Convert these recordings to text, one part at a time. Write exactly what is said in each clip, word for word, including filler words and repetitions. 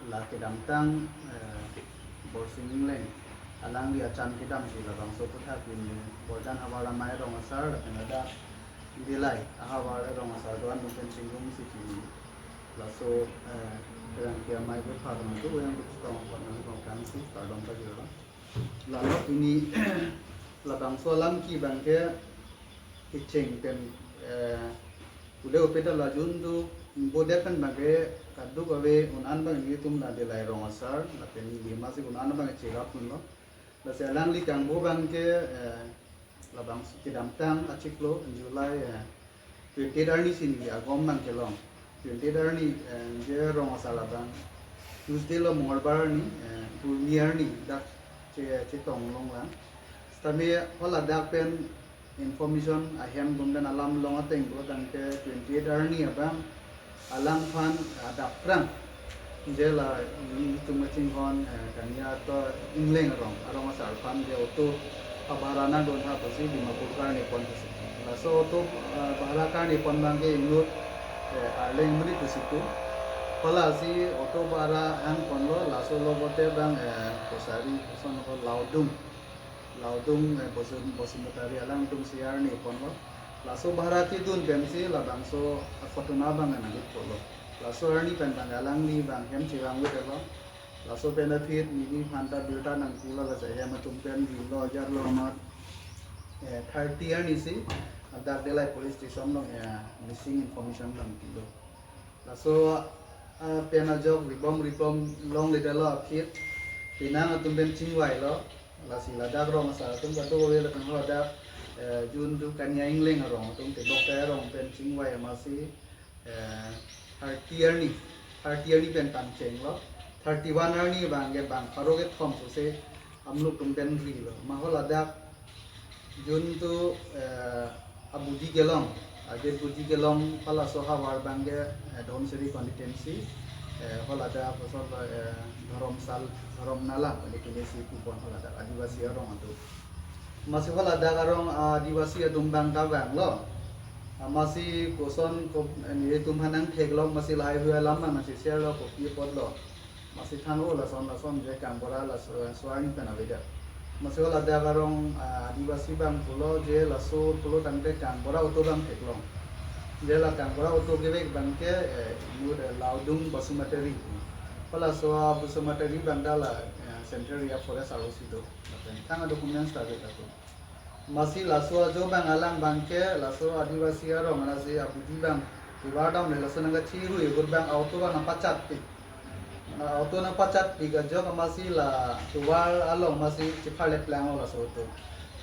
La kedamtang, eh, Borsing Engleng alangli achan kedamsi labangso aphuthak pini Borjan havar amei rong asar lapen ladak Dillai ahavar rong asar do-an atum pen chingrumsi pini laso, eh, kerang ke amei bupha kama tu yang bukstong kot nang kong kangsi kardom pajirlo. Lalo pini labangso alam ke abang ke kecheng pen, eh, ule upe ta la June tu bodet pen abang ke kadokave un-an abang nelitum la Dillai rong asar lapen neli amatsi un-an abang cherap dunlo. Lasi alangli kangbo abang ke, eh, labangso kedamtang achiklo July, eh, twenty-eight arni si neli agom abang kelong. Twenty-eight arni, eh, je rong asar abang Tuesday lo, Mongolbar arni, eh, Purni arni dak che chetong longlang. Sitame haladak pen information ahem atum pen alam long ateng do tangte twenty-eight arni abang alangphan adap prang je la nelitum kachinghon, eh, Kania to Engleng arong, arong asar aphan je auto abhara nangdun ha pusi Dimapur karne pon pusi. Laso auto, eh, bhara karne pon abang ke inut, eh, Arleng Muni pusi tu. Halasi auto bhara hang ponlo, laso logote abang, eh, kosari koson ko Laudung. Laudung, eh, Bosu-, Basumatary alangtum si arni ponlo. Laso bhara kedun pensi labangso akhotona abang nangketlo. Laso arni pen abang alangli abang hem chevang-et-etlo. Laso pen aphi neliphan ta birta nangpulo, lasi hem atum pen bilo ajarlo amat, eh, thirty arni si ladak Dillai police station along, eh, missing information nangpilo. Laso, ah, pen ajok ribom ribom longledetlo aphi. Penang atum pen chingvailo. Lasi ladak rong asar atum kadokave lapen haladak, eh, June tu Kania Engleng arong atum Tebok Tai arong pen chingvai amatsi, eh, thirty arni, thirty arni pen tangchenglo. Thirty-one arni abang ke bang pharo kethom sose amluk atum pen rilo. Ma haladak June tu, eh, abudi kelong, adet budi kelong, halaso ahavar abang ke, eh, Dhansiri constituency, eh, haladak koson, eh, Dharamsal, Dharamnala, ane kene si pu pon haladak Adivasi arong atum. Amatsi haladak arong Adivasi atum abang ta vanglo. Amatsi koson ko, eh, nelitum aphan nangtheklong, amatsi lahai hui alam abang nangsi share lo, kopi apotlo. Amatsi than-o lason lason je kangbura laso, eh, so-arni pen avedet. Amatsi haladak arong, ah, Adivasi abang pulo je laso pulo tangte kangbura auto abang theklong. Je la kangbura auto kevek abang ke, eh, inut, eh, Laudung Basumatary. Halaso Basumatary abang ta la, eh, Central Reserve Forest R O C do. Lapen thang documents ta avedet atum. Amatsi laso ajo abang alang abang ke, laso Adivasi arong, lasi abudi abang kevardamle, laso nangkachiru ahut abang auto abang nangpachatpik. Na auto nangpachatpik ajok amatsi la tovar along amatsi chepharleplanglo laso auto.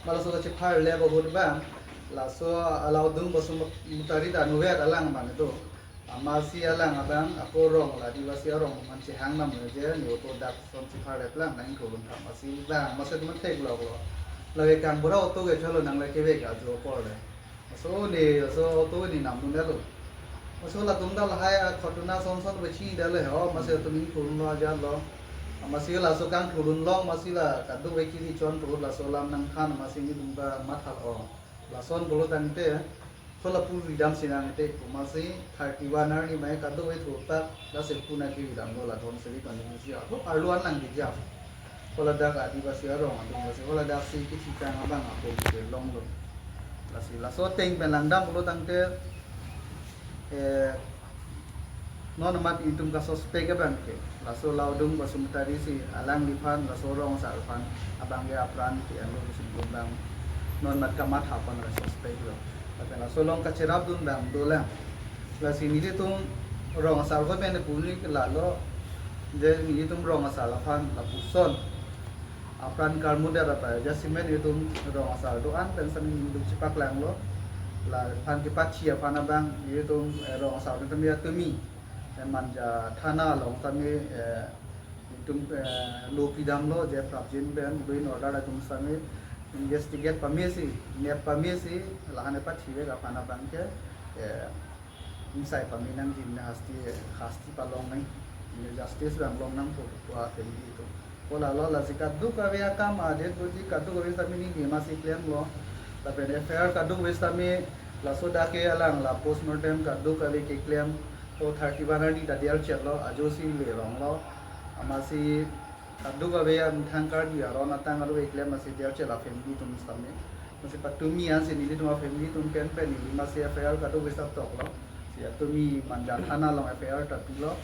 Ma laso chepharlep ahut abang, laso Laudung Basumatary ta nuvet alang abang do. Amatsi alang abang ako rong la Adivasi arong man chehang namlo je ne auto dak son chepharleplang nang ingkro lun tham, amatsi abang amatsi atum thekloklo. Lake kangbura auto ke cholo nang lake kevek ajo apor le. Aso ne, aso auto ne namdundetlo. Aso latum ta lahai akhotona son son vechidetlo ho, amatsi atum ingkro lunlo ajarlo. Amatsi laso kangkro lunlo, amatsi la kadokave kiri chon purut laso alam nangthan, amatsi netum ta mathalo. Lason pulo tangte, so lapu vidam sinang te, amatsi thirty-one arni mai kadokave thurtak, lasi puna kevidamlo la Dhansiri constituency, ako arlo an lang dijak. Haladak Adivasi arong atum, lasi haladak si kithitang abang ako kelonglo. Lasi laso ateng pen langdam pulo tangte, eh, non amat itum kasuspect abang ke, laso Laudung Basumatary si alangliphan, laso rong asar aphan abang ke apran ke-enlo pusi itum abang non amat kamatha pon kasuspectlo. Lapen laso along kacherapdun abang dolang. Lasi nelitum rong asar ko pen puni ke lalo, je nelitum rong asar aphan lapuson apran karmuder apa, jasemet itum rong asar do-an pen sami nelitum chepaklanglo. Laphan kepathi aphan abang itum, eh, rong asar itum ya tumi, eh, Manja thana along sami, eh, itum, eh, lo pidamlo je prapjin pen law and order atum sami investigate pamesi, nep pamesi, lahan pathivek aphan abang ke, eh, ingsai pame nangji, ne hasti, hasti palong nang, ne justice abang long nangpo pu apen di itum. Ko lalo lasi kadokave akam adet bodi kadokave sami neli amatsi klemlo. Lapen F I R kadokave sami laso dak ke alang la postmortem kadokave keklem. O thirty-one arni ta dial chetlo, ajo si le ronglo. Amatsi kadokave amethang Karbi aron atang aro eklem amatsi diar chela family atum sitame. Amatsi patumi ansi nelitum a-family atum pen pen neli amatsi F I R kadokave stop toklo. Si atumi Manja thana along F I R ta pilo.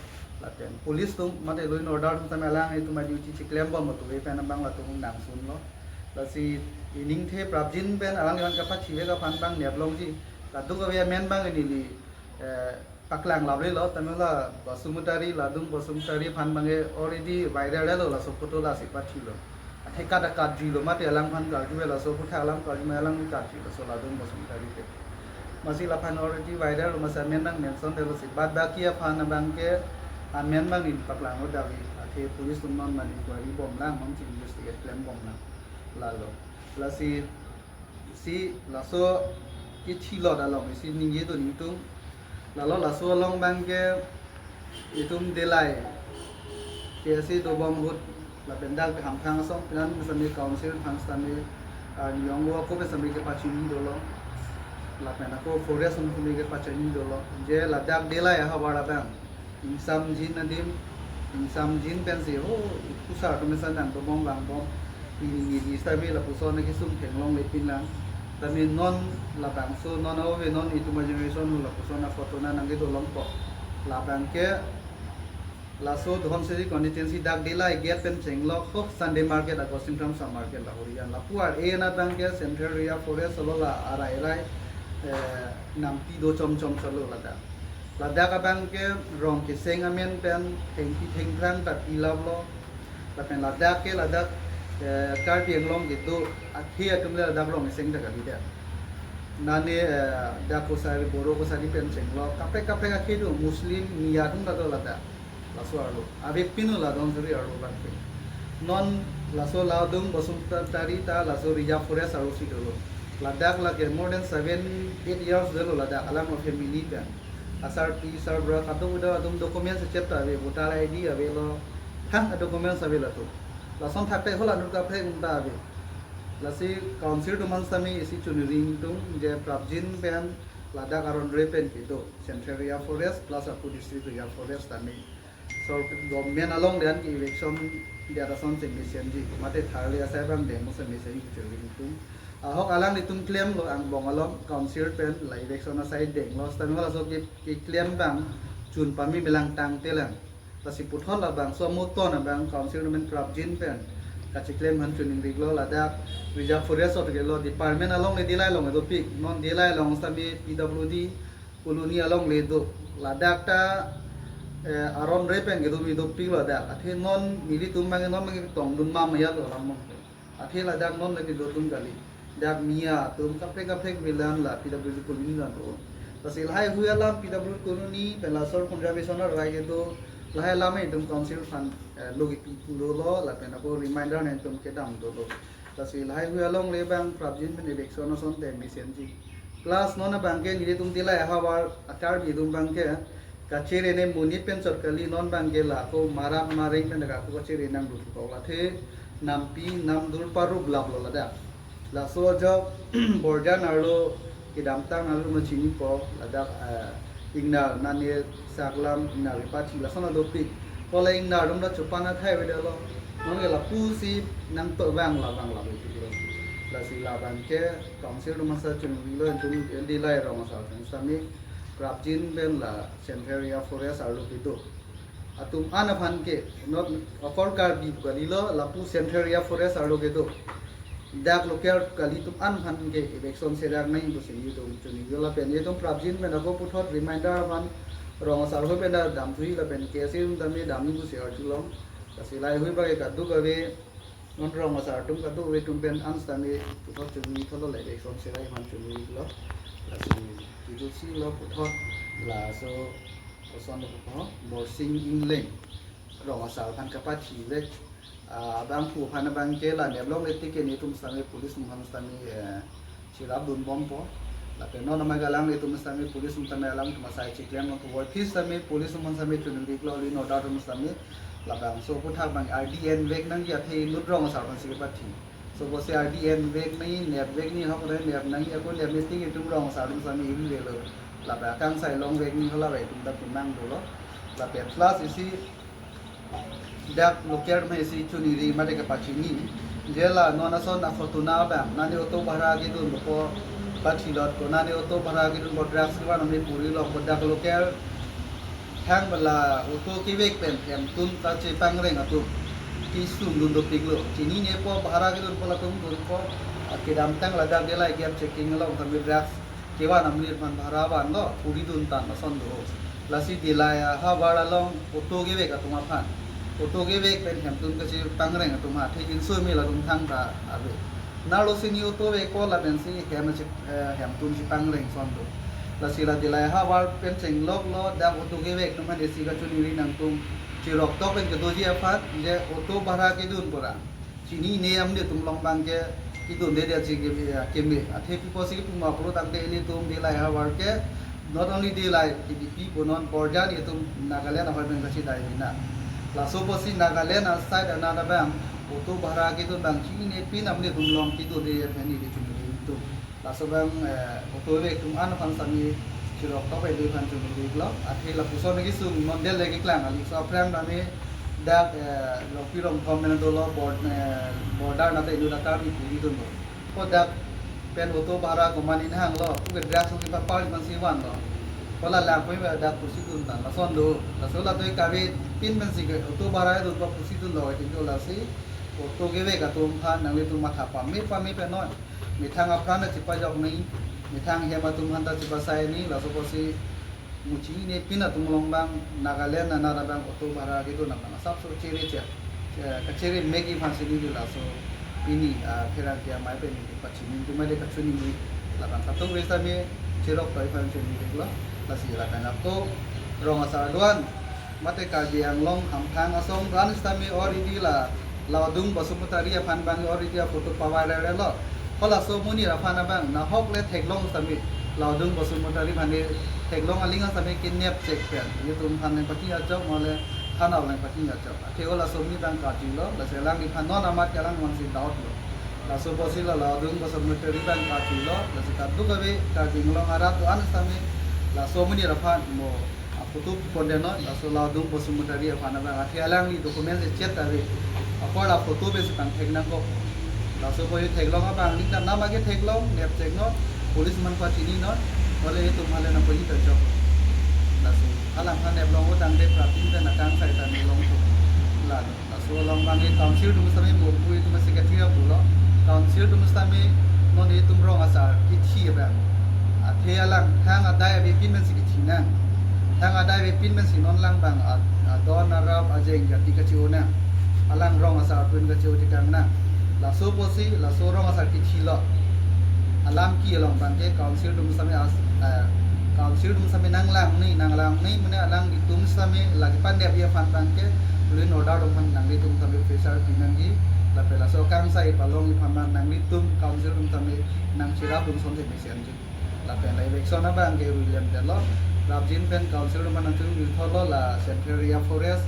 Lapen police atum mate law and order atum sitame alanglitum a-duty chiklem bom atu pen abang latum nangsunlo. Lasi iningthe prapjin pen alangliphan kapachivek aphan abang neplongji. Kadokave amen abang neli eh, paklang lavrelo, tame la Basumatary, Ladung Basumatary aphan abangke already viral lo, laso photo lasi pathilo. Athe kada katjilo mate alangphan karju laso photo alang karju ma alang karju laso Ladung Basumatary ke. Amatsi laphan already viral lo, amatsi amen nang mention delo si. Bad baki aphan abangke amen abang neli paklang lo davi. Athe police atum non mane inquiry bomlang, non si investigate klem bomlang. Lalo. Lasi si laso kethilot along isi ningje do nelitum. Lalo laso along abangke itum Dillai K S A dobom ahut lapen dak Hamphang asong pinan sitame council aphan sitame, ah, niyong ako pen sitame kepachini dolo. Lapen ako forest atum sitame kepachini dolo. Je ladak Dillai ahavar abang ingsamjin adim, ingsamjin pensi, oh, ikusar atum sitame nangdobom vangbom. Pini neli sitame lapuson akesung theklongle pinlang. Tame non labangso non ave non itum a-generation lapuson a-photo na nangkedolongpo. Labangke laso Dhansiri constituency dak Dillai gate pen chenglok ho Sunday market, Augustine Tirumalai market, Lahorijan lapu ar-e na abangke Central Reserve Forest lo, la arai rai, eh, nampi do chom chom chalo ladak. Ladak abangke rong keseng amen pen thengpi thengphrang ta pilaplo. Lapen ladak ke ladak, eh, Karbi Anglong kedo akhei atum le ladak rong keseng ta kalidet. Nane, eh, dak Kosari, Boro Kosari pen chenglok. Kaprek kaprek akhei do, Muslim, Miya atum ta do ladak. Laso arlo. Avepinlo la Dhansiri arlo abangke. Non laso Ladung Basumatary ta laso Reserve Forest arlo si dolo. Ladak lake more than seven, eight years dolo ladak alang a-family pen. Asarpi sarbura kadokave atum documents chep ta ave, voter I D avelo, thang documents ave latum. Lason thakte hola nur kaprek atum ta ave. Lasi council atum aphan sitame isi choningri ingtung je prapjin pen ladak aron re pen kedo Central Reserve Forest plus ako District Reserve Forest tame. So government along den ke eviction dia ason si mesenji. Mate tharli asai abang deng mo si mesenji choningri ingtung. Ahok alanglitum klemlo angbong along council pen la eviction asai denglo. Sitame laso ke, keklem abang chun pame melang tangtelang. Lasi puthot labangso amuton abang council amen prapjin pen kachiklem aphan choningrilo, ladak Reserve Forest ot kelo department alongle Dillai along dopik, non Dillai along sitame P W D colony alongle do, ladak ta, eh, aron re pen kedo mi dopiklo ladak. Athe non nelitum abang non abang tongdun ma maya lo lam mo. Athe ladak non lake dodun kali. Dak Miya atum kaprek kaprek milan la P W D colony nang do. Lasi lahai hui alam P W D colony pen laso conservation arai kedo, lahai alam itum council aphan, eh, lo kipi dolo lapen ako reminder nangtum kedam dolo. Lasi lahai hui alongle abang prapjin pen eviction ason te mesenji. Plus non abangke nelitum Dillai ahavar a-Karbi atum abangke kachere ne monit pen chot kali, non abangke la ako marat maring pen ako kachere nangdun kok, athe nampi namdur parup laplo ladak. Laso ajok Borjan arlo kedamtang arlo ma chinipo ladak, eh, ingnar nane saklam ingnar kepathi lason adopik. Kola ingnar atum ta chopan athai avedetlo. Non ke lapusi nangto abang labang labe tulo. Lasi labangke council atum aphan sitame choningrilo, itum Dillai rong asar atum sitame prapjin pen la Central Reserve Forest arlo kedo atum an aphan ke, not okor Karbi kalilo, lapu Central Reserve Forest arlo kedo dak local kali atum an aphan ke eviction serak nangji pusi nelitum choningri lapen nelitum prapjin pen ako puthot reminder aphan rong asar ho pen damthuji lapen K S A atum tame damji pusi arjulong. Lasi lahai hui abangke kadokave non rong asar atum kadokave atum pen an sitame puthot choningri thotlo, la eviction serak aphan choningrilo. Lasi kejutsi lo puthot laso koson lo puthot Borsing Engleng rong asar aphan kapathivek, ah, abangphu aphan abangke la neplongle tik ke nelitum sitame police atum aphan sitame, eh, cherapdun bompo. Lapen non amai galang nelitum sitame police atum tame alangtum asai chiklem nangpo. Office sitame police atum aphan sitame choningrilo, law and order atum sitame labangso aphuthak abang R D N vek nangji, athe inut rong asar aphansi kepathi. So pusi R D N vek nangji, nep vek nangji, ahok nep nangji, ako nep nangji tik itum rong asar atum sitame iri relo. Lapen akangsai longvek nangji hala itum ta kemang dolo. Lapen plus isi Dak local atum si choningri mate kapachini. Je la non ason a-Fortuner abang, nani auto bhara kedun po, pathilot ko, nani auto bhara kedun po, drugs kevan amonit puri long po, dak local thang bala auto kevek pen hemtun kachepangreng atum kesung dun dopiklo. Chinine po, bhara kedun po, latum dun po, a, kedamtang ladak Dillai gap checking along tame drugs kevan amonit aphan bhara vanlo, puri dun tang ason do. Lasi Dillai ahavar along auto kevek atum aphan, auto kevek pen hemtun kachepangreng atum ha, athe inso me latum thangta ave. Nalo si ne auto vek ko lapen si hem che, eh, hemtun chepangreng ason do. Lasi la Dillai ahavar pen chengloklo, dak auto kevek atum aphan isi kachoningri nangtum, chirok tok pen kedoji aphan, je auto bhara kedun pura chinine amonit atum along abang ke kedunde dia chi ke, keme. Athe pi apotsi kipu ma pulo tangte ilitum Dillai ahavar ke, not only Dillai, K D P pu non Borjan itum Nagaland ahoi pen kachedai bina. Laso apotsi Nagaland aside anat abang auto bhara kedun abang chinine pin amonit atum along kedunde aphan ili choningri tum. Laso abang, eh, auto kevek atum an aphan sami chirok tok pen dui aphan choningri lo. Athe lapuson kesung non Dillai keklang ali so aphrang tame dak, eh, Rongpi Rongthom pen dolo bord-, eh, border anat inut akar ni puri dunlo. Ko dak pen auto bhara komat in hanglo, ko ke drugs nung kepapar aphan si vanlo. Ko la lang pen dak pusi dun tang, lason do. Laso la doi kave pin pen si ke auto bhara dun po pusi dunlo, itum do lasi auto kevek atum aphan nanglitum matha pame pame pen non. Methang apran ta chepajok nangji, methang hem atum aphan ta chepasai nangji, laso apotsi mu chinine pin atum along abang Nagaland anat abang auto bhara kedun abang asapso chere che, eh, kachere megi aphan si neli laso pini, ah, pherangke amei pen neli pachini tum mate kachoningri, labang katong res tame chirok tok pen choningri lo. Lasi lapen ato rong asar do-an mate Karbi Anglong Hamthang asong ran sitame already la Laodung Basumatary aphan abang already a-photo paviral lo. Ko laso amonit aphan abang nahok le theklong sitame, Laodung Basumatary aphan le theklong aling sitame kidnap chek pen, itum aphan nangpachini ajok, mole thana nangpachini ajok. Athe o laso amonit abang karjulo, lasi alangliphan non amat ke alang aphan si doubt lo. Laso apotsi la Laodung Basumatary abang karjulo, lasi kadokave Karbi Anglong arat do-an sitame laso amonit aphan mo a-photo pon de non, laso Laodung Basumatary aphan abang, athe alangli documents chet ta ave. Apor la photo pen si pangthek nangkok. Laso apotsi theklong abang, ning ta nama ke theklong, nep chek non, police aphan pachini non, ole itum aphan le nangpachini ta chok. Laso alang aphan nep long o tangte prapjin pen akangsai ta ne long chok. La. Laso along abang ke council atum sitame mo pu itum secretary apulo. Council atum sitame non itum rong asar kithi abang, athe alang thang adai avepin pen si kithi nang. Thang adai avepin pen si non alang abang a, adon arap ajeng jati kache-o nang. Alang rong asar pen kache-o tekang nang. Laso apotsi, laso rong asar kithilo. Alam ke along abang ke council atum sitame as, eh, council atum sitame nanglang nangji, nanglang nangji, mane alanglitum sitame lagi pan nep aphan abang ke law and order atum aphan nanglitum sitame pressure pi nangji, lapen laso akangsai palongji aphan abang nanglitum council atum sitame nangcherap dun ason si mesenji. Lapen la eviction abang ke William Delo, prapjin pen council atum aphan nangchuru tholo la Central Area Forest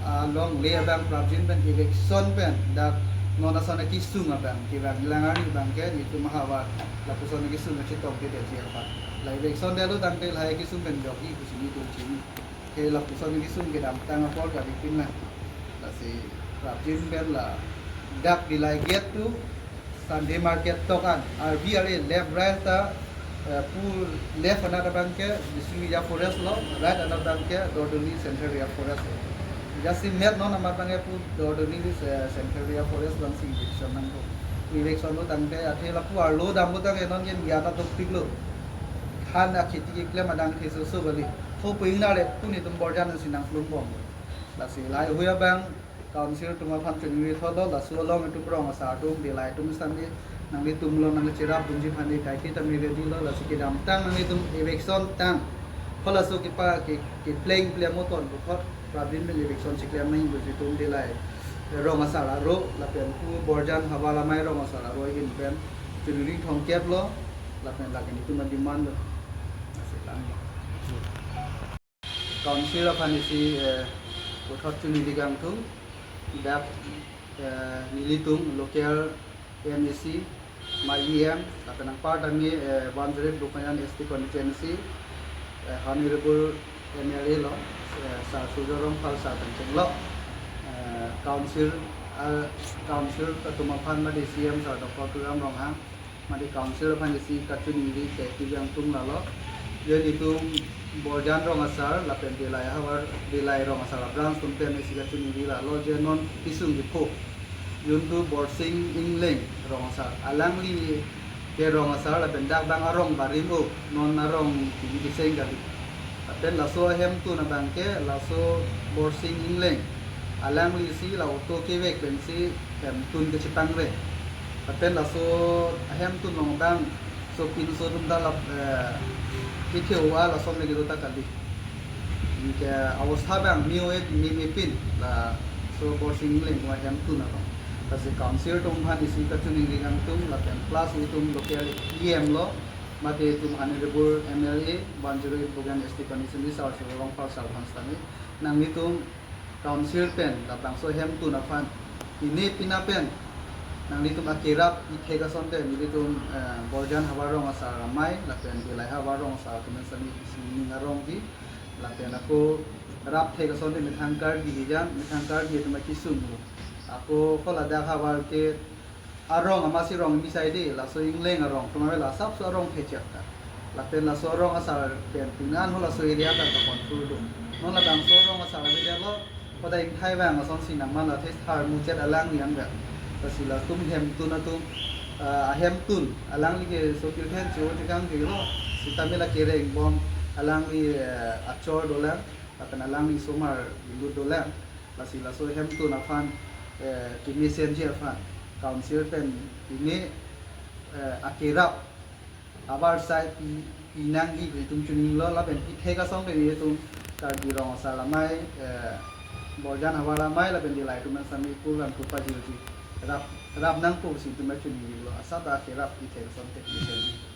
alongle abang prapjin pen eviction pen dak non ason kesung abang kevang lang arni abang ke itum ahavar lapuson kesung chetong ke deji aphan. La eviction detlo tangte lahai kesung pen jokji pusi nelitum chini. Ke lapuson kesung kedamtang apor kali pin na. Lasi prapjin pen la dak Dillai gate to Sunday market tok an, R B R A left right ta, eh, pu left anat abang ke District Area Forest lo, right anat abang ke Dordoli Central Area Forest lo. Jasemet non amat abang ke pu Dordoli, eh, Central Area Forest abang si eviction nangkok. Eviction lo tangte athe lapu arlo damlo tangte non ke mi-an ta dopiklo. Than akheti keklem adang the soso kali. Tho pu ingnar le pu netum Borjan si nangplung bom. Lasi lahai hui abang council atum aphan choningri tholo, laso along itum rong asar atum, Dillai atum sitame nanglitum along nangcherap dunji aphan ke kaike tame ready lo, lasi kedamtang nanglitum eviction tang. Ko laso kepa ke, kepleng pleng mo ton puthot prapjin pen eviction cheklem nangji pusi itum Dillai rong asar aro lapen pu Borjan havar amei rong asar aro ahin pen choningri thomkep lo, lapen lake netum ademand lo. Lasi tanglo. Council aphan isi, eh, puthot choningri kangtung, dak, eh, nelitum local M A C, M I E M, lapen anparta mi, eh, one zero eight Bokajan S T constituency, eh, Honorable M L A lo, eh, Sir Surjya Rongphar Sir pen chenglo, eh, Council, ah, Council atum aphan mate C M Sir Doctor Tuliram Ronghang, mate Council aphan isi kachiningri ke kejang atum lalo. Je nelitum Borjan Rong Asar lapen Dillai havar, Dillai Rong Asar a-branch atum pen isi kachiningri lalo, je non kesung kepho juntu Borsing Engleng Rong Asar, alangli ke rong asar lapen dak abang arong barim o, non arong kini keseng kali. Lapen laso ahemtun abang ke laso Borsing Engleng, alangli si la auto kevek pensi hemtun kachepangre. Lapen laso ahemtun along abang sopinso atum ta lap, eh, ketheo a lason le kedo ta kali. Anke awostha abang me-o-et me mepin laso Borsing Engleng atum ahemtun along. Lasi Council atum aphan isi kachiningri kangtung lapen plus itum local E M lo, mate itum Honorable M L A one zero eight Bogen S T constituency Sir Surjya Rongphar Sir aphan sitame, nanglitum Council pen labangso ahemtun aphan pine pina pen nanglitum akerap ithek asonte nelitum, eh, Borjan havar Rong Asar amei lapen Dillai havar Rong Asar atum pen sitame isi ning arong di, lapen ako rap thek asonte methang Karbi hijan, methang Karbi atum akesung lo. Ako ko ladak havar ke arong amatsi rong kimi sai de, laso Engleng arong atum ave, la asapso arong thechak ta. Lapen laso arong asar pen pine an ho laso area ta ta control do. Non labangso arong asar ave lo, koda ingthai vang asonsi nangman la thes thar muchet alangli an vet. Lasi latum hemtun atum, ah, ahemtun alangli ke so kilthen cho chekang ke lo, sitame la kereng bom alangli, eh, achor dolang, lapen alangli somar lut dolang. Lasi laso hemtun aphan, eh, kemesenji aphan Council pen pine, eh, akerap avarsai pi, pinangji pu itum chinilo, lapen pithek asonte itum Karbi Rong Asar amei, eh, Borjan havar amei lapen Dillai atum pen sitame kulam kupa jirji rap, rap nangpo pusi itum chinilo, asap ta akerap pithek asonte pine.